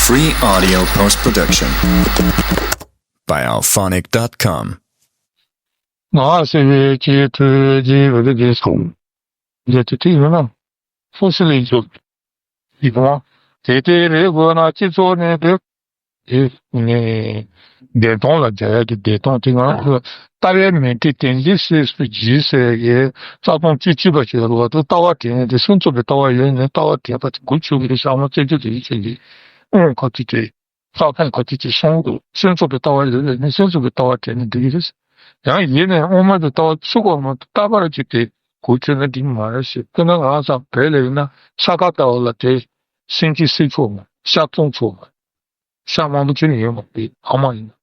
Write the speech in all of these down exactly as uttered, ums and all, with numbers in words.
Free audio post production by alphonic dot com. ང་ཟེར་བའི་ཆེད་དུ་རྗེས་འོད་དགེ་སོང་རྒྱ་དུ་ཐིག་ཡོད་ན་ཧྥུ་སི་ལི་འཇོག་ཡིག་དང་དེ་ལྟའི་རེ་དགོས་ན་སྤྱི་ཚོགས་ནས་འདོད་དེ་ནས་བདེན་སྟོང་ལ་རྒྱ་ཡག་གི་བདེན་སྟོང་དེ་ང་ཚོ་ལྟ་བའི་མེ་ཏྲི་དེ་འདི་སེས་སུ་ཇི་ཟེར་གི་རྩ་ལྟུང་བཅུ་གཅིག་པ་ཞིག་ལ་ལོག་ཏུ་ལྟ་བ་དྲན་ནས་དེ་སེམས་ཚོགས་པའི་ལྟ་བ་ཡོད་ནས་ལྟ་བ་དྲན་པ་དེ་འགུལ་ཆོག་གི་རེད། ཤག་མ་རྩེ་རྒྱུ་དེ་ཡིད་ཆེས་ཀྱི་དབང་ག་དུས་དེ། ས་ཁོངས་ག་དུས་ཀྱི་གསུང་དུ་སེམས་ཚོགས་པའི་ལྟ་བ་ཡོད་ལས་ནི་སེམས་ཚོགས་པའི་ལྟ་བ་དྲན་ནས་འདི་ཡིན། ཡང་ཡིན་ནས་དབུ་མ་དུ་ལྟ་བ་ཚུགས་པ་མ་གཏོགས་ལྟ་བར་གྱུར་ཏེ་གོ་ཆོད་ན་འགྲིག་མ་རེད་ཞེས་དཔེར་ན་ང་ཚང་བོད་ལ་ཡིན་ན་ས་ག་ལྟ་བ་ལ་དེ་སེམས་ཀྱི་སྲིད་ཕྱོགས་མ་ཤ་སྟོང་ཕྱོགས་མ་ཤ་མང་པོ་ཅི་ནས་ཡོད་མ་རེད། ཨ་མ་ཡིན་ན་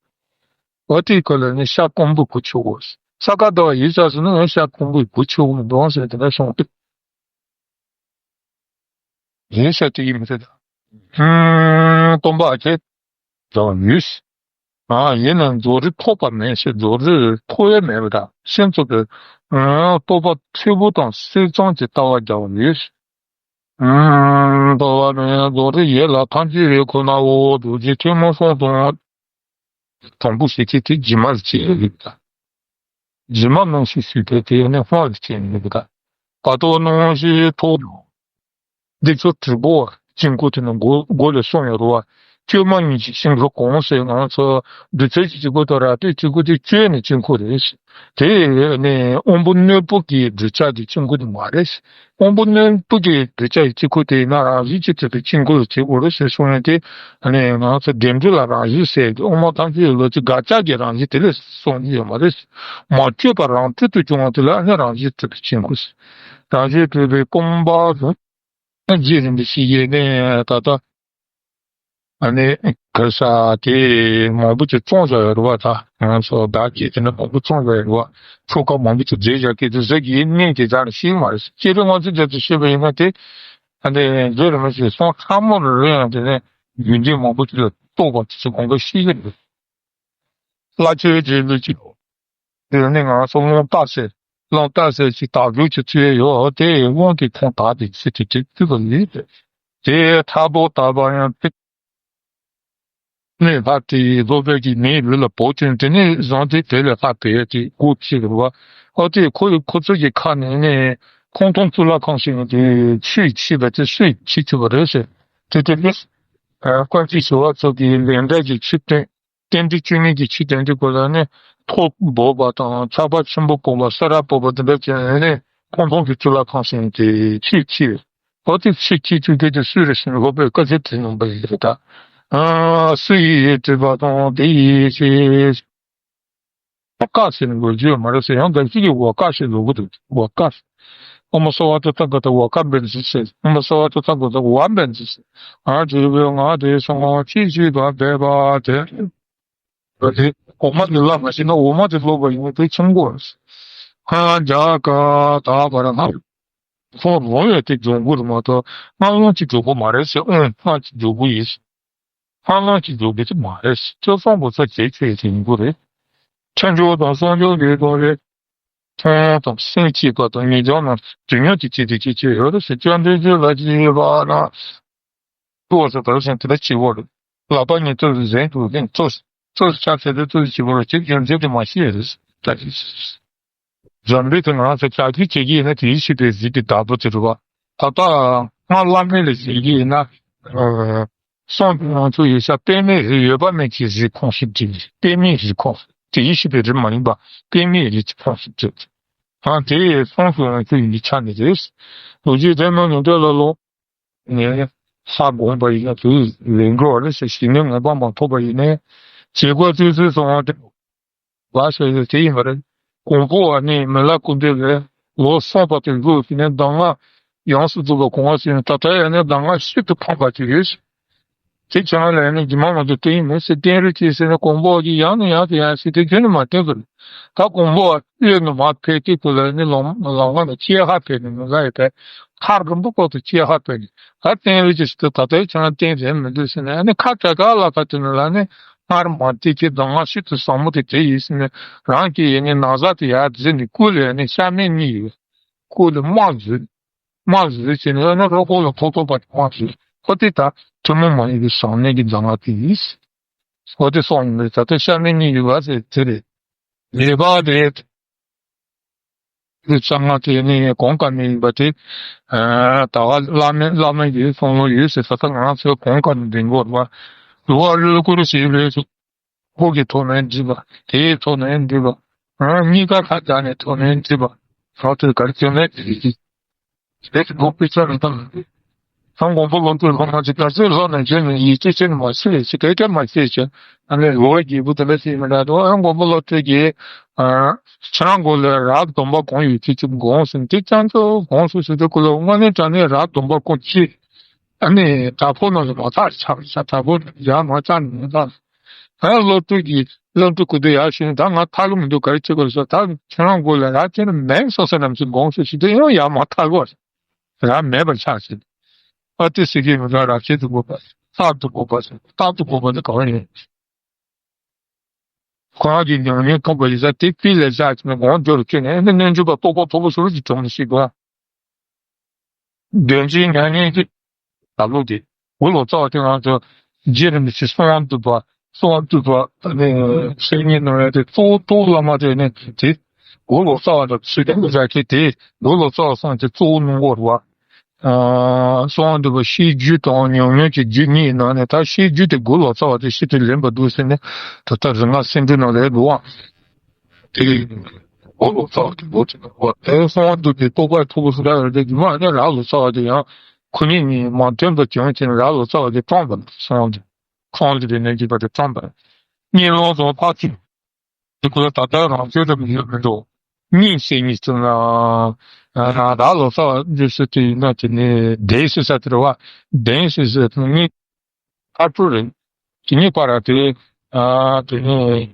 འོ་དེའི་སྐོར་ལ་ནི་ཤ་སྐོམ་པོ་གོ་ཆོད་གོ། ས་ག་ལྟ་བ་ཡིན་ས་སུ་ནི་ཤ་སྐོམ་པོ་གོ་ཆོད་གོ་མི་འདུག་ཟེར་དེ་འདྲ་གསུངས་ཏེ། རེད་ཤག་དེ་ཡིན་མི་སྲིད་ད། ཨུམ། སྟོན་པ་ཁྱེད་ཀྱང་ཡོད། ཨ་ཡིན་ན་རྫོགས་རིམ་ཐོབ་པ་མེད་ཞེས་རྫོགས་རིམ་ཐོབ་ཡས་མེད་པ་དང་སེམས་ཚོགས་པའི་ཨུམ་རྟོགས་པ་ཚོས་པོ་དང་སེམས་ཙམ་གྱི་ལྟ་བ་ཀྱང་ཡོད། ཨུམ། ལྟ་བ་མེད་རྫོགས་རིམ་ཡོད་ལ་ཐམས་ཅད་ཡོད་ཁོ་ནའོ་རྡོ་རྗེ་ཐུན་མོང་གསུམ་དང་། དང་པོ་ཞེས་བྱ་དེ་སྦྱིན་མ་ལ་བྱེད་ཡོད་ཀྱང་། སྦྱིན་མ་གནང་ཞིང་ཞུས་པས་དེ་ནི་སྔོན་ལ་བྱེད་མི་འདུག་ག་དཀའ་ཐུབ་གནང་ཞིང་ཐོབ། འདི་ཚོ་དྲུག་པོ་དཀྱིལ་འཁོར་དེ་ནི་མགོ་མགོ་ལ་གསུངས་ཡོད་རེད་བ། བཅོས་མ་གཉིས་ཀྱི་དཀྱིལ་འཁོར་གང་ཟེར་ང་ཚོ་བདུད་རྩི་གི་དཀྱིལ་འཁོར་དང་རཀྟའི་དཀྱིལ་འཁོར་དེ་བཅོས་ནས་དཀྱིལ་འཁོར་རེད། དེ་ནི་དབོན་པོ་རྣོན་པོ་གི་གདུལ་བྱ་གི་དཀྱིལ་འཁོར་དེ་མ་རེད། དབོན་པོ་རྣོན་པོ་གི་གདུལ་བྱ་ཡི་དཀྱིལ་འཁོར་དེ་ཡིན་ན་རང་བཞིན་གྱིས་གྲུབ་པའི་དཀྱིལ་འཁོར་ལ་བྱེད་དགོས་རེད་ཟེར་གསུངས་ཡོད་དེ། ཨ་ནི་ང་ཚོ་བདེན་གྲུབ་ལ་རང་བཞིན་ཟེར་གྱི་དབུ་མ་ཐམས་ཅད་ཡོད་ལོ་ཅིག་དགག་བྱ་གི་རང་བཞིན་དེ་ལས་གསུངས་ཡོད་མ་རེད། མ་བཅོས་པ་རང་གྲོལ་དུ་བྱུང་བ་དེ་ལ་ཨ་ནི་རང་བཞིན་གྲུབ་པའི་དཀྱིལ་འཁོར་ཟེར། རང་བཞིན་གྲུབ་པའི་སྐུ་འབག་ཟེར། རྗེ་རིན་པོ་ཆེ་ཡིས་ནི་ད་ལྟ་ཨ་ནི་ག་ས་དེ་མང་པོ་ཅིག་བཙོང་བཞག་ཡོད་རེད་བ། ད་ང་ཚོ་བདག་གིས་དེ་ནི་མང་པོ་བཙོང་བཞག་ཡོད་རེད་བ། ཆོ་ག་མང་པོ་ཅིག་མཛད་བཞག་གི་དེ་ཟེར་གྱི་གནས་དེ་ད་ནི་ཤེས་མ་རེད། སྤྱིར་ང་ཚོ་རྒྱབ་ཏུ་བཤད་པ་ཡིན་ན་དེ་ཨ་ནི་རྗེ་རིན་པོ་ཆེ་གསུང་ཕྲ་མོ་རེ་རེ་ཡང་དེ་ནི་རྒྱུན་ལྡན་མང་པོ་ཅིག་ལ་གཏོགས་པ་དེ་ཚོ་གང་ག་ཤེས་ཀྱི་རེད། བླ་ཆོས་རྗེ་ལུས་ཀྱི་དེ་ནི་ང་ཚོ་རླུང་རྟ་ཟེར། རླུང་རྟ་ཟེར་ཞིག་དག་སྒྲུབ་ཀྱི་ཚུལ་ཡོད་དེ་དབང་གིས་ཁོང་དག་དེ་ཚེ་དེ་དེ་བཏུལ་བ་ལས་དེ་ཕྲག་དོག་དག་པ་ཡང་ཏིག་ནས་ལྷག་དེ་བཟོ་བའི་གི་མིའི་ལུས་ལ་བོགས་བྱུང་དེ་ནས་བཟུང་སྟེ་དེ་ལས་ལྷག་པའི་དེ་སྒོ་ཕྱེ་རུ་བ། ཨོ་དེ་ཁོ་ཡི་ཁོ་ཚོ་གི་ཁ་ནས་ནས་ཁོང་ཁྲོམ་གཙུག་ལག་ཁང་ཞིག་ནས་དེ་ཆོས་བྱེད་པ་དེ་སུས་བྱེད་ཆོག་པ་རེད་ཟེར། དེ་དེ་ནི་བཀའ་བརྒྱུད་ཞི་བ་ཚོ་གི་ལས་འབྲས་ཀྱི་ཆོས་སྟོན། རྟེན་འབྲེལ་བཅུ་གཉིས་ཀྱི་ཆོས་དོན་གྱི་སྐོར་ལ་ནི་ཐོག་འབོགས་པ་དང་ཆར་པ་ཆེན་པོ་ཕོག་པ་ས་ར་ཕོག་པ་དེ་འདྲ་བྱས་ནས་ནི་ཁོང་ཁྲོམ་གྱི་གཙུག་ལག་ཁང་ཟེར་དེ་ཆོས་ཕྱིར་འོ་དེ་ཆོས་ཁྱེད་ཚོས་ཁྱེད་ཚོས་སུས་རེད་ཟེར་ནས་སློབ་དཔོན་བཀའ་ཆོས་དེ་ནང་པ་ཡིན་རེད་ད། ཨ་སུ་ཡིས་བྲིས་པ་དང་དེ་ཡིས་ཞེས། བཀའ་ཟེར་ནས་འགོ་བརྗོད་མ་རེད་ཟེར་ཡང་འགའ་ཞིག་གིས་འོ་བཀའ་ཞེས་ལབ་གི་འདུག་འོ་བཀའ། ཨོ་མ་སོ་བ་ཏུ་ཏ་ག་ཏ་འོ་བཀའ་འབེན་ཟེར་ཟེར། ཨོ་མ་སོ་བ་ཏུ་ཏ་ག་ཏ་འོ་བ་འབེན་ཟེར་ཟེར། ཨ་དེ་བས་ང་དེ་སོང་ཅི་ཞིག་དང་འབད་པ་དེ། འོ་དེ་འོ་མ་དེ་བླ་མ་ཞིག་ན་འོ་མ་དེ་སློབ་པ་ཡིན་ན་དེ་ཆུང་གོ། ཧ་ཇ་ཀ་ད་བར་ང་ཁོང་རོང་ཡོད་དེ་འཇོག་གི་རེད་མ་གཏོགས་ང་རང་གཅིག་འཇོག་གི་མ་རེད་ཟེར། ཨོང་ང་གཅིག་འཇོག་གི་ཡིན་ཟེར། ཧ་ལམ་གཅིག་འཇོག་གི་མ་རེད་ཟེར། ཁྱོད་སོང་གོ་ས་བྱེད་ཆོས་ཡིན་གྱི་རེད། ཁྱེད་འཇོག་དང་སོང་འཇོག་ཡོད་དོ་རེད། མཐོང་དང་སེམས་སྐྱིད་པ་དང་ཉིན་འཇོག་ན་དུས་མཉམ་གྱི་ཆེད་དུ་སྐྱེ་ཆོས་ཡོད་རེད་ཟེར། སྤྱོད་འབྲས་རྒྱུད་ལ་སྐྱེས་པ་ན། ལྟོས་ཟེར་ད་ཟེར་དེ་ལ་སྐྱེ་བོ་རེད། ལག་པ་གཉིས་ཏོ་ཟན་དུ་ལེན་ཏོ་ཏོ་ཆ་ཚད་དུ་ཏོ་སྐྱེ་བོ་རེད། ཅིག་རྒྱུ་མཚན་དེ་མ་ཤེས་རེད་ད། འཛམ་བུའི་ཐོག་ང་ཚོ་བྱ་རྒྱུ་བྱེད་ཀྱི་ཡིན་ན་དེའི་ཤེས་པའི་གཟིགས་ཀྱི་བདག་པོ་དེ་རུ་བ། ད་ལྟ་སྔར་བླ་མེད་ལ་བྱེད་ཀྱི་ཡིན་ན། སོང་དུ་ང་ཚོ་ཡོད་ཤག་པད་མའི་རི་ཡོད་པ་མེད་ཀྱི་རི་ཁོངས་སུ་འགྲིལ། པད་མའི་རི་ཁོངས་དེའི་ཤེས་པའི་རི་མ་ཡིན་པ་པད་མའི་རི་གྱི་ཁོངས་སུ་འགྲིལ། ཨ་དེ་སོང་དུ་ང་ཚོ་ཡིན་གྱི་ཆ་ནས་རེད། ལོ་རྒྱུས་དེ་མ་ནུས་འདོད་ལ་ལོ། ངས་ཧ་གོ་བ་ཡིན་ན་དུས་ལས་འགྲོ་བ་རེད་ཟེར། ཞི་གནས་ངེས་པ་མ་ཐོབ་པ་ཡིན་ནའི་བྱེད་སྒོ་ཚུལ་ཚུལ་སོང་བ་དེ་བ་ཟེར་ཡོད་དེ་ཡིན་པ་རེད། གོང་འཕོ་བ་ནི་མི་ལ་སྐུ་འདྲ་རེད། ལོ་སོང་བ་དེ་འགོ་ཞི་གནས་གདམས་ངག་ཡོངས་སུ་རྫོགས་པ་གོང་བ་ཞིག་ད་ལྟ་ཡང་ནས་གདམས་ངག་ཤིན་ཏུ་ཕངས་པ་ཅིག་ཡོད། དེ་བྱས་ན་ལས་ནི་རྗེས་མ་ང་ཚོ་བསྟན་མི་སྲིད་བསྟན་རེ་ཅེས་ཟེར་ནས་གོང་འཕེལ་གྱི་ཡང་ནས་ཡང་དུ་ཡང་སྲིད་དེ་རྒྱུན་ནས་མ་བསྟན་དགོས། ད་གོང་འཕེལ་གཡོས་ནས་མར་འཕེལ་དུས་ཁོ་ལ་ནི་ལམ་ལམ་ཁ་ནས་ཆེ་ཧ་འཕེལ་ནས་མི་ལ་ཡི་འཕེལ། ཁ་རིམ་པ་ཁོ་ཚོ་ཆེ་ཧ་འཕེལ་ནས་ད་བསྟན་རེ་ཅེས་ཟེར་དུས་ད་ལྟའི་ཆ་ན་བསྟན་རེད་མི་འདུག་ཟེར་ནས་ནི་ཁ་བྲལ་ག་ལ་ཁ་དེ་ནས་ལ་ནི་སྔར་མ་བསྟན་གྱི་གདམས་ངག་ཤིན་ཏུ་ཟབ་མོ་དེ་དེ་ཡིན་ཟེར་ནས་རང་གི་ཡིན་ནི་ན་བཟའ་དེ་ཡར་འཛིན་ནས་སྐུ་ལ་ནི་ཤ་མེད་གཉིས་ཡོད། སྐུ་ལ་དམར་བཟོས། དམར་བཟོས་བྱས་ནས་ཨ་ནི་རོ་ཁོག་ལ་ཐོག་ཐོག་པ་དེ་དམར་བཟོས། ཨོ་དེ་ད་ཐུན་མོང་མ་ཡིན་པའི་བཟང་ངན་གྱི་མཛངས་པ་དེ་ཡིན། ཨོ་དེ་སོང་ནས་ད་ལྟ་ཤ་མེད་གཉིས་ཡོད་པ་ཟེར་དེ་རེད། ལེགས་པ་རེད། དེ་གཙང་མ་དེ་ནི་གོང་དཀར་མ་ཡིན་པ་དེ། ཨ་ད་བ་བླ་མེད་བླ་མེད་ཡོད་གསུང་ལོ་ཡོད་ཟེར་ས་ད་ང་ཚོས་གོང་དཀར་མ་འདྲེན་དགོས་རེད་བ། ལུ་བ་ལུ་བསྐུར་ཞིག་རེད། ཕོ་གི་ཐོག་ནས་འགྲིག་པ། དེའི་ཐོག་ནས་འགྲིག་པ། ང་གཉིས་ཀ་ཁ་བརྡ་ནས་ཐོག་ནས་འགྲིག་པ། ང་ཚོས་ག་རེ་བྱས་ནས་འགྲིག་གི། དེ་ཚོ་དགོས་དཔེ་ཆ་རེ་དང་། ད་མགོན་པོ་བློ་གྲོས་སློབ་མ་ཅིག་ག་ཚོད་ལྷག་ནས་བྱས་ནས་ཡིད་ཆེས་བྱས་ནས་མ་ཤེས་ཅིག་སྐད་ཆ་མ་ཤེས་ཅིག་ཨ་ནི་ལོ་བརྒྱད་པོ་དེ་འདྲ་ཞིག་མི་འདྲ་འདུག་ཨ་མགོན་པོ་བློ་གྲོས་ཀྱིས། ཨ་ཁྱེད་རང་མགོ་ལ་རྭ་སྡོམ་པ་གང་ཡོད་ཅིག་ཅིག་དགོངས་སོང་། དེ་ཅང་ཚོ་དགོངས་སོང་ཟེར་དུས་ཁོ་ལ་དངོས་གནས་དྲང་གནས་རྭ་སྡོམ་པ་གང་ཅི། ཨ་ནི་དྭགས་པོ་ནང་ལ་མ་ཐག་ཆགས་ས་དྭགས་པོ་ཡར་མ་བཅར་ནས་མ་ཐག་ང་བློ་གྲོས་ཀྱིས་བློ་གྲོས་ཁུ་དུ་ཡར་ཞུས་ནས་ད་ང་ཐར་གི་མི་འདུག་ག་རེ་བྱེད་དགོས་ཟེར། ད་ཁྱེད་རང་མགོ་ལ་རྭ་བཅད་ན་མེད་སོ་སོ་རྣམས་ཀྱིས་དགོངས་སོང་ཞུས་དུས་ཡང་ཡར་མ་ཐར་གོ །རྭ་མེད་པར་ཆགས་ཟིན། ཨ་ཏི་སི་གི་མི་འདྲ་རྭ་བཅད་དུ་དགོས་པ། རྟག་ཏུ་དགོས་པ་ཟེར། རྟག་ཏུ་དགོས་པ་ནི་ག་བ་ཡིན། ཁོ་རང་གི་ཉམས་ལེན་ཐོབ་པ་ཡིན་ཙང་དེ་པི་ལས་བཞག་ཅིག་ནས་དགོངས་འགྱུར་བཅུག་ནས་ཨ་ནི་རྣལ་འབྱོར་པ་རྟོགས་པ་མཐོ་པོ་ཟུར་གྱི་གྲོང་ནས་ཤེས་དགོས། དོན་གྱི་མྱ་ངན་གྱི་ལ་ལུགས་དེ། འོ་ལོ་ཙཱ་བ་དེ་ང་ཚོ་རྗེ་རིན་པོ་ཆེ་གསང་བ་འདུས་པ། གསང་བ་འདུས་པ་ཨ་ནི་གསེར་རྙེད་ནོར་ཡ་དེ་གཙོ་བོ་གཙོ་བོ་བླ་མ་དེ་ནི་དེ། འོ་ལོ་ཙཱ་བ་དང་ཚུལ་ཁྲིམས་བཞག་ཁྱེད་དེ། འོ་ལོ་ཙཱ་བ་གསུང་དེ་གཙོ་བོ་གནང་གོ་རུ་བ། གསང་བ་འདུས་པ་ཤེས་རྒྱུད་དང་ཉམས་མྱོང་གི་རྒྱུད་གཉིས་ནང་ནས་ད་ཤེས་རྒྱུད་དེ་འོ་ལོ་ཙཱ་བ་དེ་ཤེས་དེ་ལེན་པ་འདུག་ཟེར་ནས་ད་ལྟ་རིག་སྔགས་སེ་འབྲུ་ནང་ལས་འདུག་བ། དེ་འོ་ལོ་ཙཱ་བ་དེ་འོ་དེ་ནང་བ་དེ་གསང་བ་འདུས་པའི་རྟོགས་པ་མཐོ་པོ་སུ་ར་རེ་རེ་རྒྱུ་མ་ནི་ར་ལོ་ཙཱ་བ་དེ་ཡང་ཁོ་གཉིས་གཉིས་མ་མཐུན་པ་བྱུང་བྱས་ནས་ར་ལོ་ཙཱ་བ་དེ་བཀྲོངས་པ་གསང་བ་འདུས་ཁོང་གི་དེ་ནས་རྒྱུད་པ་དེ་བཀྲོངས་པ། གཉིས་ལོ་ཙམ་ཕར་ཚུར། དེ་ཁོ་ལ་ད་ལྟ་རང་ཚོད་དུ་མི་ཡོད་མི་འགྲོ། གཉིས་ཟེར་གཉིས་ཙམ་ལ། ར་ལོ་ཙཱ་བ་འདུས་སུ་དེ་ཡིན་ན་དེ་ནས་བདེན་ཟེར་ས་དེ་རེད་བ། བདེན་ཟེར་ས་དེ་གཉིས། ཁ་སྤྲོད་རེད། དེ་གཉིས་བར་དེ། ཨ་དེ་ནས་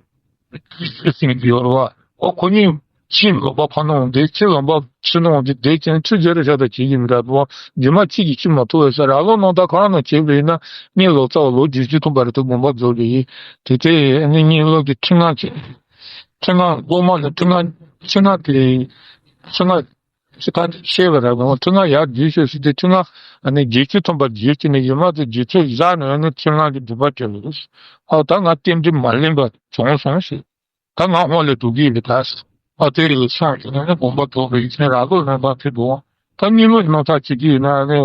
ཤི་ཟིན་གྱི་ཡོད་རེད་བ། ཨོ་ཁོ་གཉིས་ཕྱིན་ལོག་པ་ཕ་ནོ་འདི་ཕྱི་ལོག་པ་ཕྱི་ནོ་འདི་བསྡད་ཀྱང་ཆུ་རྒྱ་རེ་ཤ་དང་བྱེད་ཀྱི་མི་འདྲ་བ། རྒྱུ་མ་གཅིག་གིས་ཅི་མ་ཐུབ་པ་ས་ར་ལོ་ནང་ད་གང་ན་བྱེད་པ་ཡིན་ན་གཉིས་ལོ་ཙཱ་བ་ལོ་བདུན་ཅུ་ཐམ་པ་རེ་ཐུབ་དགོངས་པ་རྫོགས་ཀྱི་ཡིན། དེ་དེ་ནི་གཉིས་ལོ་གི་ཁྲི་ང་བྱེད། ཁྲི་ང་སློབ་མ་ལ་ཁྲི་ང་ཁྲི་ང་དེ་ཁྲི་ང་། ཅི་ཁ་ཤས་པ་ར་གོང་ཁྲི་ང་ཡར་བསྒྱུར་ཤོག་ཟེར་ཏེ་ཁྲི་ང་ཨ་ནི་བརྒྱད་ཅུ་ཐམ་པ་བསྒྱུར་གྱི་ནས་ཡོད་མ་ཚོ་བརྒྱད་ཅུ་བཞག་ནས་ཨ་ནི་ཁྲི་ང་གི་སྒྲུབ་པ་བྱས་ལ། ཨ་ད་ང་རྟེན་འབྲེལ་མ་ལེན་པ་བྱུང་སོང་ཞེས། ད་ང་ཧོན་ལས་འགྲོ་གི་ཡོད་ད། ཨ་དེ་རེད་སོང་ཞེས་ཨ་ནི་དགོངས་པ་རྫོགས་པའི་ཡིད་ཆེས་ར་ལོ་རང་པ་ཕེབས་འདུག་ད་གཉིས་ལོ་ནང་ཐག་བྱེད་ཀྱི་ཡོད་ན་ཨ་ནི་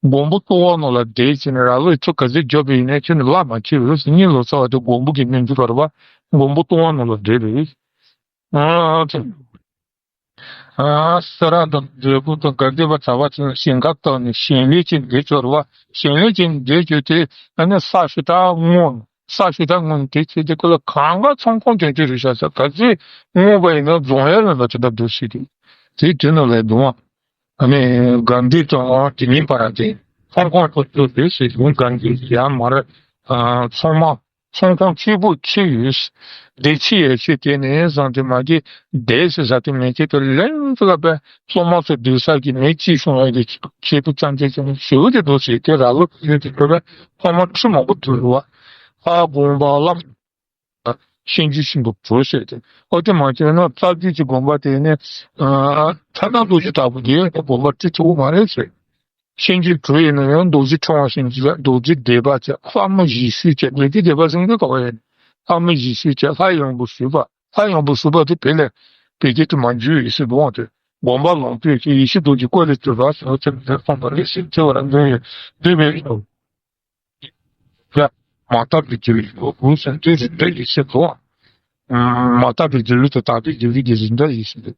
མགོན་པོ་ལྟོ་བ་ནང་ལ་བསྡད་ཀྱི་ནས་ར་ལོ་ཚོ་ག་ཚོད་འཇོག་པ་ཡིན་ནའི་ཁྱོད་ནི་བླ་མ་ཁྱེད་རེད་ཟེར། གཉིས་ལོ་ཙཱ་བ་དེ་མགོན་པོ་གི་མིང་འཇུག་པ་རེད་བ། མགོན་པོ་ལྟོ་བ་ནང་ལ་བསྡད་རེད། ཨ་ཚེ། ཨ་ས་ར་དང་འབྲས་བུ་དང་ག་དེ་བ་ཚ་བ་ཚེ་ཞིང་ཁ་བཏང་ནས་ཞིང་ལས་ཀྱི་འདི་སྦྱོར་བ། ཞིང་ལས་ཀྱི་འདི་སྦྱོར་དེ་ཨ་ནི་ས་ཞུ་དག་སྔོན། ས་ཞུ་དག་སྔོན་དེ་ཚེ་དེ་ཁོ་ལ་གང་ག་ཚོང་ཁང་དོན་གྱི་རུ་ཤ་ས་ག་ཚེ་སྔོན་པ་ཡིན་ན་རྫོང་ཡར་ལ་ལ་ཅི་འདྲ་འདུག་ཞིག་དེ། དེ་དེ་ནང་ལ་འདུག་ཨ། ཨ་ནི་དགའ་འདུས་དང་དེ་གཉིས་བར་དེ་ཚོང་ཁང་ཐོག་ཏུ་དེ་ཞེས་དགོངས་དགའ་འདུས་ཡང་མར་ཚོང་མ། ཚོང་ཁང་གཅིག་པུ་ཕྱེ་ཡོད། སྡེ་ཕྱེ་ཡོད་ཕྱེ་དེ་ནས་བཟུང་སྟེ་མ་གི་སྡེ་ཟེར་ས་དེ་མེད་ཁྱེད་དུ་ལན་ཙི་ལ་པའི་སློབ་མ་ཚོ་འདུས་ས་གི་མེ་གཅིག་བྱུང་བ་གི་ཁྱེད་དུ་ཅང་ཅེ་ཅང་ཞུ་དེ་འགྲོ་ཞེས་དེ་ར་ལོ་ཡོད་དེ་འགྲོ་བའི་སློབ་མ་ཁྲི་མང་པོ་འདུས་རུ་བ། ཨ་དགོངས་པ་བླ་མ་ཤེས་རྒྱུད་ཆེན་པོ་གྲོལ་ཟེར་ཏེ། ཨོ་དེ་མ་བྱས་ན་རྩ་རྒྱུད་ཀྱི་དགོངས་པ་དེ་ནི། ཨ་ཐ་ན་རྡོ་རྗེ་ལྟ་བུ་དེ་དགོངས་པ་ཁྲི་ཆུ་བོ་མ་རེད་ཟེར། ཤེས་རྒྱུད་གྲོལ་ཡིན་ན་ཡང་རྡོ་རྗེ་ཕྲེང་བ་ཟེར་གྱི་རེད། རྡོ་རྗེ་བཟླས་པ་བྱས། ལྷ་མོ་ཡེ་ཤེས་བྱས། རྡོ་རྗེ་བཟླས་པ་ཟེར་གྱི་ག་བ་ཡིན། ལྷ་མོ་ཡེ་ཤེས་བྱས། ལྷ་ཡི་དབང་པོ་ཞུས་པ། ལྷ་ཡི་དབང་པོ་ཞུས་པ་དེ་བེད་ལས་བེད་སྤྱད་དུ་མ་འཇུག་ཡེ་ཤེས་དབང་དེ། དགོངས་པ་ལོངས་སྤྱོད་ཀྱི་ཡེ་ཤེས་རྡོ་རྗེ་བཀོད་ལས་གྲུབ་པ་ཟེར་བ་ཚེ་འདིར་གསུངས་པ་རེད་ཟེར། ཚེ་བར་འདོན་ཡོད་འདོན་པའི་ཡ། མ་དག་པའི་སྒྱུ་ལུས་ལོ་དགུ་ཟེར་འདོད་རིགས་འདོད་ཀྱི་ཚེ་དུའང་། མ་དག་པའི་སྒྱུ་ལུས་དང་དག་པའི་སྒྱུ་ལུས་ཀྱི་རིགས་འདྲ་ཡིན་ཟེར་ཏེ།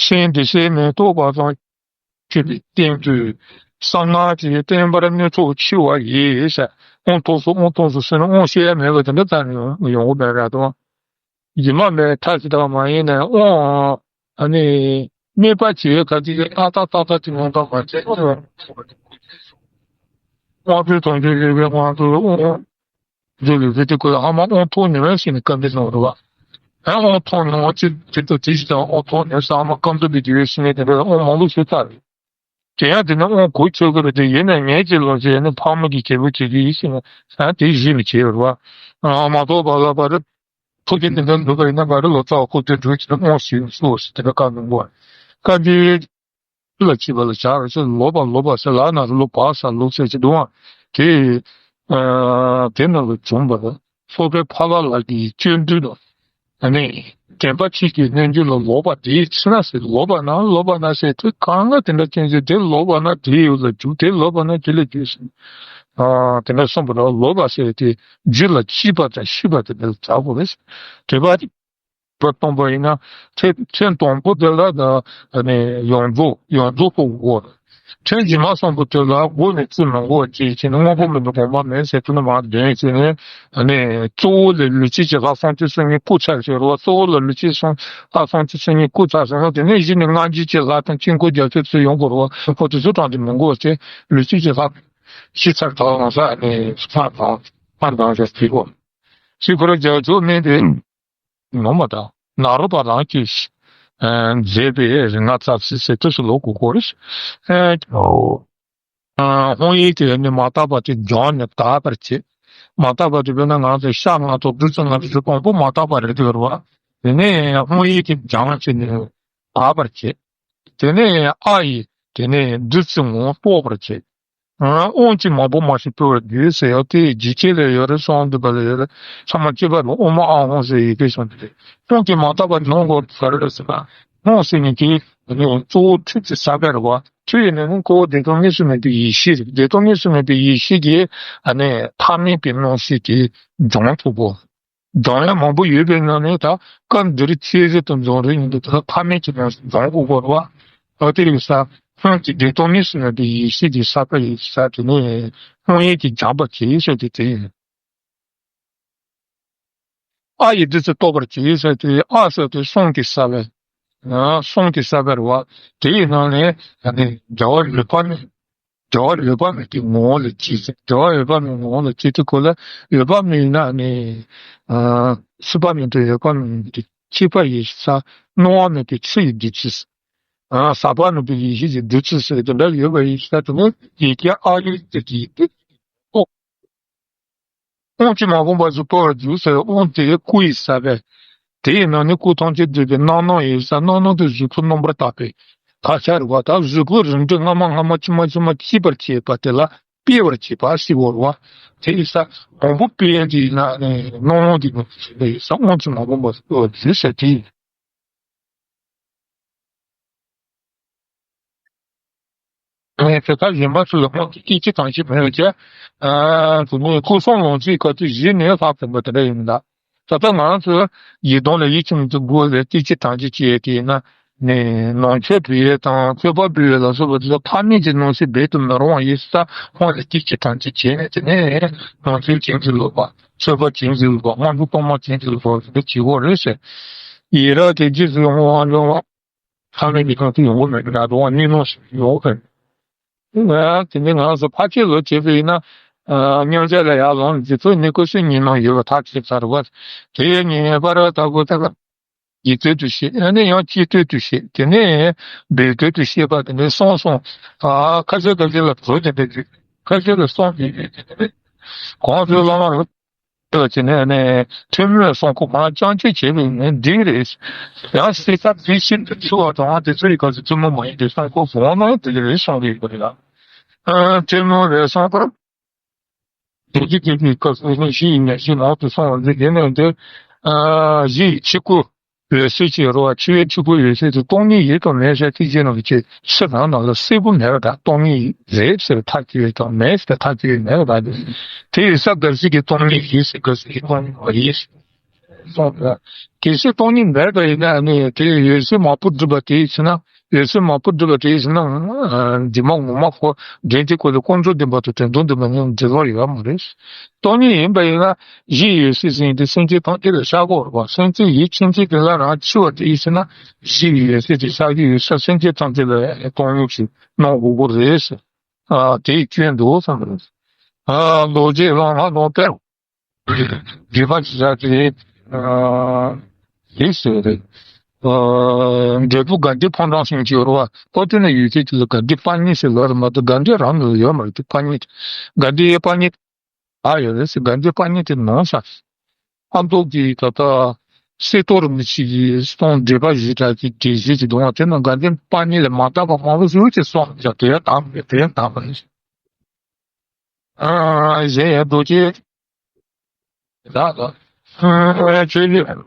སེམས་བདེ་གཤེགས་མི་རྟོག་པ་དང་། ཆོས་པའི་རྟེན་དུ་གསང་སྔགས་ཀྱི་བསྟན་པར་གནོད་ཚོགས་ཆེ་བ་ཡིས། དབང་ཐོབ་སོ་དབང་ཐོབ་སོ་ཟེར་ན་དབང་བཤད་ཡ་མེད་པ་དེ་འདྲ་ཙམ་ཡོང་ཡོང་གི་མེད་ར་དང་། རྗེས་མ་མེད་ཐབས་ཅི་ལྟ་བ་མ་ཡིན་ན་དབང་ཨ་ནི་དམིགས་པ་བྱེད་ཡོད་ག་ཅིག་ཨ་ཏག་ཏག་ཏག་ཅིག་མངོན་པ་མ་བྱས་དབང་པོའི་དོན་དུ་ཡོད་པའི་དབང་དུ་དབང་། རྒྱུ་ལུས་རིགས་དེ་ཀུན་ལ་ཨ་མ་དབང་ཐོབ་ནས་ཟེར་ནས་སྐབས་འདི་ནང་རུ་བ། ཨ་དབང་ཐོབ་ནས་དབང་ཅི་དེ་ལྟ་དེ་ཞིག་དང་དབང་ཐོབ་ནས་ས་ཨ་མ་སྐབས་འདི་བི་དེ་བས་ཟེར་ནས་དེ་འདྲ་དབང་མང་པོ་ཞིག་བཏབ་རེད། དེ་ཡང་དེ་ནི་དབང་གོ་ཆོད་ཀྱི་རེད་དེ་ཡིན་ན་ངས་ཅི་ལོ་ཅི་ཡིན་ན་ཕག་མོ་གི་རྒྱལ་པོ་བྱེད་ཀྱི་ཡིན་ཟེར་ནས་ཨ་དེ་གཞི་ལ་བྱེད་རུ་བ། ཨ་མ་གཏོགས་པ་ལ་བ་རེད། ཐུགས་རྗེ་དེ་འདྲ་འདུག་པ་ཡིན་ན་བ་རེད་ལོ་ཙཱ་བ་ཁོ་དེ་འགྲོ་ཅི་དབང་ཞིག་སོ་ཟེར་དེ་འདྲ་བཀའ་གནང་དགོས། བཀའ་འདི། ལ་བྱེད་པ་ལ་བྱ་ར་ཚེ་ལོ་པ་ལོ་པ་ཟེར་ལ་ན་རུ་ལོ་བ་ས་ལུག་ཟེར་གྱི་འདུག་ཨང་ དེ་ཨ་དེ་ནང་ལ་བྱུང་བ་ལ་སོགས་པའི་འཕགས་པ་ལ་གི་སྤྱོད་འདུལ་ལ། ཨ་ནི་དྲན་པ་གཅིག་གི་རྣལ་འབྱོར་ལ་ལོག་པ་དེའི་ཕྱིར་ན་ཟེར། ལོག་པ་ན་ལོག་པ་ན་ཟེར་དུས་གང་ལ་དེ་འདྲ་ཅན་ཟེར། དེ་ལོག་པ་ན་དེའི་ཡུལ་ལ་འཇུག་དེ་ལོག་པ་ན་དེ་ལ་འཇུག་ཟེར། ཨ་དེ་འདྲ་གསུངས་པ་ལ་ལོག་པ་ཟེར་དེ་རྒྱུད་ལ་སྐྱེས་པ་དང་ཤེས་པ་དེ་འདྲ་ལ་བྱ་དགོས་རེད། དྲན་པ་པ་གཏོང་པ་ཡིན་ན་ཐེངས་ཐེངས་དང་པོ་དེ་ལ་ད་ནི་ཡོངས་རྫོགས་ཡོངས་རྫོགས་པོ་དགོས། ཐེངས་རྗེས་མ་གསུམ་པོ་དེ་ལ་སྒོ་ནས་ཚུར་མི་འགོ་བ་བཅས་བྱས་ནས་དངོས་པོ་མེད་པའི་དགོངས་པ་མེད་ཟེར་དུས་ནི་མར་འདོན་བྱས་ནས་ནི་གཙོ་བོ་ལ་ལུས་སྐྱེས་ཀྱི་ལྷ་སྲོག་གཅོད་སེམས་ཉིད་སྐུ་ཚར་ཟེར་བ། གཙོ་བོ་ལ་ལུས་སྐྱེས་སྲོག་ལྷ་སྲོག་གཅོད་སེམས་ཉིད་སྐུ་ཚར་ཟེར་བ་དེ་ནས་གཞི་ནས་སྔ་འགྱུར་གྱི་ལྷ་དང་དཀྱིལ་འཁོར་རྒྱ་མཚོའི་ཚུལ་ཡོང་དགོས་རེད་བ། ཁོ་དེ་ཚོ་དྲངས་ཏེ་མི་འགོ་བ་བཅས་ལུས་སྐྱེས་ཀྱི་ལྷ་ཤི་ཚར་དང་ལོང་ས་ནས་ཚར་དང་ཚར་དང་ཟེར་དུས་གོ། ཤི་ཁོ་ར་རྒྱ་མཚོ་སྨད་དེ། ངོ་མ་དང་ནཱ་རོ་པ་རང་གིས་མཛད་པའི་རིགས་ལྔ་རྩ་ཚིག་ཟེར་དུས་སུ་ལོ་དགུ་སྐོར་རེད། ཨོ། ཧཱུྃ་ཡིག་དེ་ནི་མ་དག་པ་དེ་སྦྱངས་ནས་དག་པར་བྱེད། མ་དག་པ་དེ་དཔེར་ན་ང་ཚོ་ཤ་ལྔ་དང་བདུད་རྩི་ལྔ་དེ་ཚོ་དང་པོ་མ་དག་པ་རེད་དེ་རེད་བ། དེ་ནས་ཧཱུྃ་ཡིག་དེ་སྦྱངས་བྱས་ནས་དག་པར་བྱེད། དེ་ནས་ཨ་ཡིག་དེ་ནས་བདུད་རྩི་ངོ་བོ་རྟོགས་པར་བྱེད། ཨ་དབང་ཆེན་མང་པོ་མ་ཞིག་སྤེལ་བར་འགྱུར་ཟེར་ཡག་དེ་ཇི་སྐད་ལ་ཡོད་རེད། གསང་འདུས་པ་ལ་ཡོད་རེད། ཚང་མ་གཅིག་པ་རེད། ཨོཾ་ཨཱཿཧཱུྃ་ཟེར་ཡི་གེ་གསུམ་དེ་རེད། དབང་ཆེན་མ་དག་པ་ནང་གོ་ག་རེ་རེད་ཟེར་ན། དབང་ཟེར་ནས་དེ་གཙོ་བོ་ཐུགས་ཀྱི་ས་པ་རེད་བ། ཐུགས་ཡིན་ན་ནི་ཁོ་བོ་བདེ་སྟོང་གཉིས་སུ་མེད་པའི་ཡེ་ཤེས་རེད། བདེ་སྟོང་གཉིས་སུ་མེད་པའི་ཡེ་ཤེས་ཀྱིས་ཨ་ནི་ཐ་མལ་པའི་སྣང་ཤས་དེ་སྦྱང་ཐུབ་བོ། སྦྱང་ཡག་མང་པོ་ཡོད་པའི་ནང་ནས་ད་སྐབས་འདིར་ཆེས་གཞི་དུ་འཛིན་རིགས་ཡིན་དུས་ད་ཐ་མལ་གྱི་སྣང་ཤས་སྦྱང་དགོས་པ་རེད་བ། ཨ་དེ་ཡིན་ས་སྔོན་གྱི་བདེ་སྟོང་གཉིས་སུ་མེད་པའི་ཡེ་ཤེས་ཀྱི་ས་པ་ཡིན་ས་དེ་ནས་སྔོན་ཡིན་གྱི་སྦྱངས་པ་བྱེད་ཟེར་དེ་དེ་ཡིན། ཨ་ཡི་བདུད་རྩི་རྟོགས་པར་བྱེད་ཟེར་དེ་ཨ་ཟེར་དེ་གསུང་གི་ས་པ། གསུང་གི་ས་པ་རེད་བ། དེ་ཡི་ནང་ནས་ཨ་ནི་རྒྱལ་བ་རོལ་པ་མའི་རྒྱལ་བ་རོལ་པ་མའི་གི་ངོ་བོ་ལ་སྐྱེས་ཟེར། རྒྱལ་བ་རོལ་པ་མའི་ངོ་བོ་ལ་སྐྱེས་དུས་ཁོ་ལ་རོལ་པ་མའི་ནང་ནས་ཨ་སྲིད་པ་མེད་པའི་རོལ་པ་མེད་པའི་ཁྱད་པར་ཡི་ས། སྣང་བ་མེད་པའི་ཆུ་ཡི་བདུད་རྩི། ཨ་ཟག་པ་མེད་པའི་ཡེ་ཤེས་ཀྱི་བདུད་རྩི་ཟེར་དེ་འདྲ་ཡོད་པ་ཡི་ས་དེ་ནི་ཡི་གེ་ཨ་ཡིག་དེ་གི་དབང་ཆེན་མ་བུམ་པ་ཟུར་བོར་བར་འགྱུར་ཟེར། དབང་དེ་སྐུ་ཡི་ས་པས། དེ་ཡི་ནང་ནས་སྐུ་ཐམས་ཅད་འདུས་པའི་རྣམ་སྣང་ཡི་ས། རྣམ་སྣང་དེ་གཟུགས་ཕུང་རྣམ་པར་དག་པའི་དག་ཆ་རེད་བ། ད་གཟུགས་ཕུང་རིམ་གྲོ་སྔ་མ་སྔ་མ་ཕྱི་མ་ཕྱི་མ་སྐྱེད་པར་བྱེད་པ་དེ་ལ་སྤེལ་བར་བྱེད་པ་ཞེས་པ་རེད་བ། དེ་ཡི་ས་དང་པོ་སྤེལ་ཡས་དེ་ཡི་ན་རྣམ་སྣང་དེ་ཡི་ས་དབང་ཆེན་མ་བུམ་པ་ཟུར་བོར་བར་འགྱུར་ཟེར་དེ་ཡིན། ངས་དེ་ལྟར་གཞན་པ་ཚོ་ལ་དབང་དུ་སྐྱེ་འཆི་གང་ཞིག་མེད་པ་བྱས། ཨ་དེ་ནས་སྐུ་གསུམ་ལོངས་སྤྱོད་སྐབས་དུས་གཞི་ནས་ལྷག་ཟིན་པ་དེ་འདྲ་ཡིན་ད། ད་ལྟ་ང་ཚོས་ཡི་དམ་ལ་ཡིད་ཆེས་མི་ཚུགས་དགོས་ཟེར་སྐྱེ་འཆི་གང་ཞིག་བྱས་དེ་ན་ནས་ནང་ཆོས་འབུལ་ཡས་དང་མཆོད་པ་འབུལ་ཡས་ལ་སོགས་པ་དེ་ཚོ་ཐ་མལ་གྱི་སྣང་ཤས་རྦད་དུ་མི་རུང་བ་ཡིན་ས། ཁོང་ལ་སྐྱེ་འཆི་གང་ཞིག་བྱས་ནས་དེ་ནས་ནང་ཆོས་བྱིན་གྱིས་རློབ་པ། མཆོད་པ་བྱིན་གྱིས་རློབ་པ། དབང་ཕྱུག་གཏོར་མ་བྱིན་གྱིས་རློབ་པ་དེ་འདྲ་བྱེད་དགོས་རེད་ཟེར། ཡི་ར་དེ་རྗེས་སུ་ཡི་དམ་དབང་ཕྱུག་ལ། ཐ་མལ་གྱི་ཁམས་སུ་ཡོང་གི་མེད་པའི་ར་དུ་བ་གཉིས་སྣང་ཞིག་ཡོང་གི། ང་དེ་ནས་ང་ཚོ་ཕར་ཕྱིན་ལོག་བྱས་པ་ཡིན་ན། ཨ་མཉམ་གཞག་ལ་ཡར་ལངས་རྗེས་ཚོ་ནི་ཀུན་གཞི་གཉིས་སྣང་ཡོད་པ་ཐག་བཅད་ཚར་བ། དེ་ངེས་པར་ལྟ་བུ་ལྟ་བུ་ཡིད་རྟོན་དུ་བཤད། ཨ་ནི་ཡང་ཅིག་རྟོན་དུ་བཤད། དེ་ནས་འབད་རྟོན་དུ་བཤད་པ་དེ་འདྲ་གསུངས་སོང་། ཨ་ཁ་ཤས་ཁ་ཤས་ལ་བོད་དེ་འདྲ་བརྗོད། ཁ་ཤས་ལ་གསུངས་ཏེ་གོང་དུ་བླ་མ་རུ། ལ་བྱས་ནས་ནས་ཐུན་མོང་གསུང་ཁུངས་མང་རྐྱང་ཅིག་བྱས་པ་ཡིན་ན་འགྲིག་རེད། ཡང་སྲིད་ས་འདི་ཤིན་ཏུ་འཁྲུལ་བ་དང་དེ་ཚོ་ཡི་སྐབས་སུ་ཐུན་མོང་མ་ཡིན་པའི་གསུང་ཁུངས་བོང་ནང་དེ་རེད་གསུང་གི་ཡོད་པ་རེད་ལ། ཨ་ཐུན་མོང་རེད་གསུང་སྐབས་དེ་ཅི་སྐད་ཀྱི་སྐབས་སུ་ནི་གཞི་ཡི་མེད་གཞི་ནང་དུ་སོང་བ་འདི་དེ་ནས་འདི་ཨ་གཞི་ཡི་ཆོས་སྐུ་འོད་གསལ་གྱི་རོ་བ་འཆི་བའི་ཆོས་སྐུ་འོད་གསལ་དུ་སྟོང་ཉིད་ཡོད་དང་མེད་ཟེར་ཐེག་ཆེན་ནང་གི་ཆོས་ཕྱི་ནང་ནང་ལ་གསལ་པོ་མེད་པ་དང་སྟོང་ཉིད་རེད་ཟེར་ཐག་གཅོད་དང་མེད་ཟེར་ཐག་གཅོད་མེད་པ་དང་དེ་ཡི་ས་ག་ཟིག་གི་སྟོང་ཉིད་ཡིན་ཟེར་ག་ཟིག་གི་སྟོང་ཉིད་མ་ཡིན་ཟེར་གལ་སྲིད་སྟོང་ཉིད་མེད་པ་ཡིན་ན་ནི་དེ་འོད་གསལ་མང་པོ་སྒྲུབ་པ་དེ་ཡིན་ན་འོད་གསལ་མང་པོ་སྒྲུབ་པ་དེ་ཡིན་ན་འདི་མ་ངོ་མ་ཁོ་འདྲེན་དེ་ཁོ་ལ་ཀུན་རྫོབ་བདེན་པ་དང་དོན་དམ་བདེན་པ་གཉིས་འབྲེལ་བ་ཡོད་མ་རེད། སྟོང་ཉིད་ཡིན་པ་ཡིན་ན་གཞི་ཡི་འོད་གསལ་ཟེར་ཡིན་དེ་སེམས་ཅན་ཐམས་ཅད་ལ་ཤར་དགོས་རེད་པ། སེམས་ཅན་ཡིད་ཆེས་ཅན་དེ་ལ་རང་འཆི་བ་དེ་ཡིན་ཟེར་ན་གཞི་ཡི་འོད་གསལ་དེ་ཤར་གྱི་ཡོད་ས་སེམས་ཅན་ཐམས་ཅད་ལ་སྟོང་ཉིད་ཅིག་སྣང་དགོས་ཀྱི་རེད་ཟེར། ཨ་དེའི་སྐྱོན་འདུག་བསམ་རེད། ཨ་རྡོ་རྗེ་ལྷ་ལྷ་དང་དཔལ་དགེ་བ་ཅི་བྱ་དེ་ཨ་ལེགས་སོ་རེད། ཨ་འབྲས་བུ་དགའ་ལྡན་ཕོ་བྲང་གསུམ་གྱི་རོ་བ་ཨོ་དེ་ན་ཡོད་ཚད་དེ་ལ་དགའ་ལྡན་དཔལ་གཉེན་ཟེར་ལོ་རེད་མ་གཏོགས་དགའ་ལྡན་རང་ལ་ཡོད་མ་རེད། དེ་དཔལ་གཉེན་དེ་དགའ་ལྡན་དཔལ་གཉེན་ཨ་ཡོད་རེད་ཟེར། དགའ་ལྡན་དཔལ་གཉེན་དེ་ནང་ས་ཨ་མདོ་གི་ད་ལྟ་གསེར་ཏོག་རིན་པོ་ཆེ་གི་གསུང་འགྲེལ་པ་བཞི་གྲགས་ཀྱི་འགྲེལ་བཤད་ཀྱི་གདུང་བ་དེ་ན་དགའ་ལྡན་དཔལ་གཉེན་ལས་མ་དག་པ་མང་པོ་ཞིག་ཅིག་གསུངས་ཀྱང་དེ་ཡང་དག་པ་དེ་ཡང་དག་པ་རེད། ཨ་གཞན་ཡང་རྡོ་རྗེ། རག་ལ། ཆོས་ཉིད།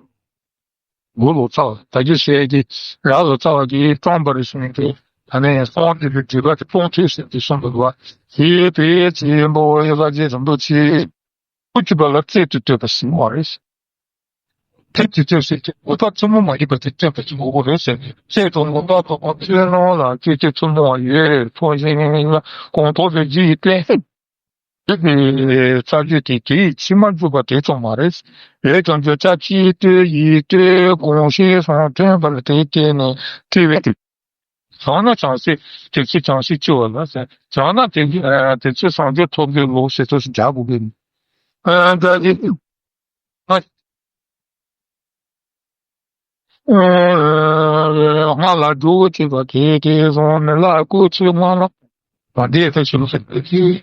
མགོ་ལོག་ཚ་བ་ད་གི་ཞེས་ཀྱི་རག་ལ་ཚ་བ་གིས་བཀྲོངས་པར་གསུངས་ཏེ། ད་ནས་སྤོང་ཐུབ་པའི་སྒྲིབ་པ་དེ་སྤོང་ཐུབ་ཟེར་ཏེ་གསུངས་པ་རེད་བ། དེའི་བོད་ཀྱི་ཆེན་པོ་ཡེ་ཤེས་རིན་པོ་ཆེ། སྐུ་གཅིག་པ་ལ་རྩལ་དུ་བཏོད་པ་ཟེར་བ་རེད། རྩལ་དུ་བཏོད་ཟེར་ཏེ་འོད་དཔག་ཚུལ་མུན་མ་ཡིན་པ་དེ་སྟོན་པ་གཅིག་དགོས་ཀྱི་རེད་ཟེར། རྩལ་དུ་འོད་དཔག་ཚུལ་མུན་ལ་རྩལ་དུ་ཚུལ་མུན་བ་ཡོད་ཐོག་བཞིན་ལ་གོང་ཐོག་པའི་རྒྱུ་ཡི་རྟེན། དེ་གི་རྩ་རྒྱུད་དེ་དེའི་ཕྱི་མ་འཇུག་པ་དེ་ཙམ་མ་རེད། རེད་ཀྱང་བརྗོད་བྱ་སྤྱིའི་ལྟོས་ཡིད་ལྟོས་དགོངས་གཞི་སོགས་ཐོན་པ་ལ་དེའི་སྟེང་ནས་བྲིས་པའི་དེ། བྱང་ན་བྱང་སེམས་དེ་ཚེ་བྱང་སེམས་སྐྱེ་བ་ལ་ཟེར། བྱང་ན་དེ་དེ་ཚེ་སངས་རྒྱས་ཐོབ་པའི་ལུགས་ཟེར་ཚུལ་ཞིག་རྒྱག་དགོས་ཀྱི་ཡིན། ཨ་ད་དེ་ང་ང་ལ་འགྲོ་བོ་བྱེད་པ་དེ་དེ་བཟུང་ནི་ལ་སྐུ་ཚེ་སྔ་ལ་མ་འདས་ཐབས་ཤེས་ཟེར་གྱི།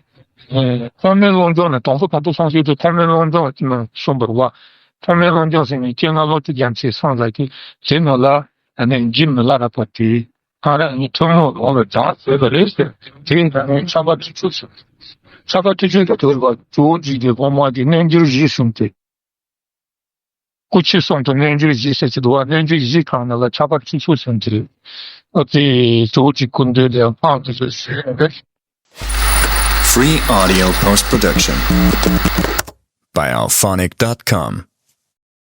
ཐོག་མའི་བློ་སྦྱོང་ནི་དང་པོ་དང་པོ་སངས་རྒྱས་དེ་ཐོག་མའི་བློ་སྦྱོང་གསུངས་པ་རེད་བ། ཐོག་མའི་བློ་སྦྱོང་ཟེར་ནས་སྤྱན་སྔ་ལོ་ཙཱ་རྒྱ་མཚོའི་སངས་རྒྱས་ཀྱི་དེ་ནང་ལ་ཨ་ནི་འཇིགས་མི་སླ་རབ་པ་དེ་ང་རང་ཉིད་ཐུན་མོང་ལོངས་ལ་སྦྱངས་ཟེར་བ་རེད་ཟེར། དེ་ནང་ནས་ཕྱག་དཔེ་ཁྲིད་ཚུལ་ཟེར། ཕྱག་དཔེ་ཁྲིད་ཚུལ་དུ་གྱུར་པ་ཇོ་བོ་རྗེ་གི་དབུ་མ་གི་རྣལ་འབྱོར་བཞི་གསུངས་ཏེ། སྐུ་མཆེད་གསུམ་དུ་རྣལ་འབྱོར་བཞི་ཟེར་གྱི་འདུག་བ། རྣལ་འབྱོར་བཞི་གང་ན་ལ་ཕྱག་དཔེ་ཁྲིད་ཚུལ་ཟེར་གྱི་རེད། ཨ་ཙི་ཇོ་བོ་རྗེ་སྐུ་མདུན་ལས་སྔགས་ཀྱི་ཚུལ་ཞུས་པས། Free audio post production by alphonic dot com.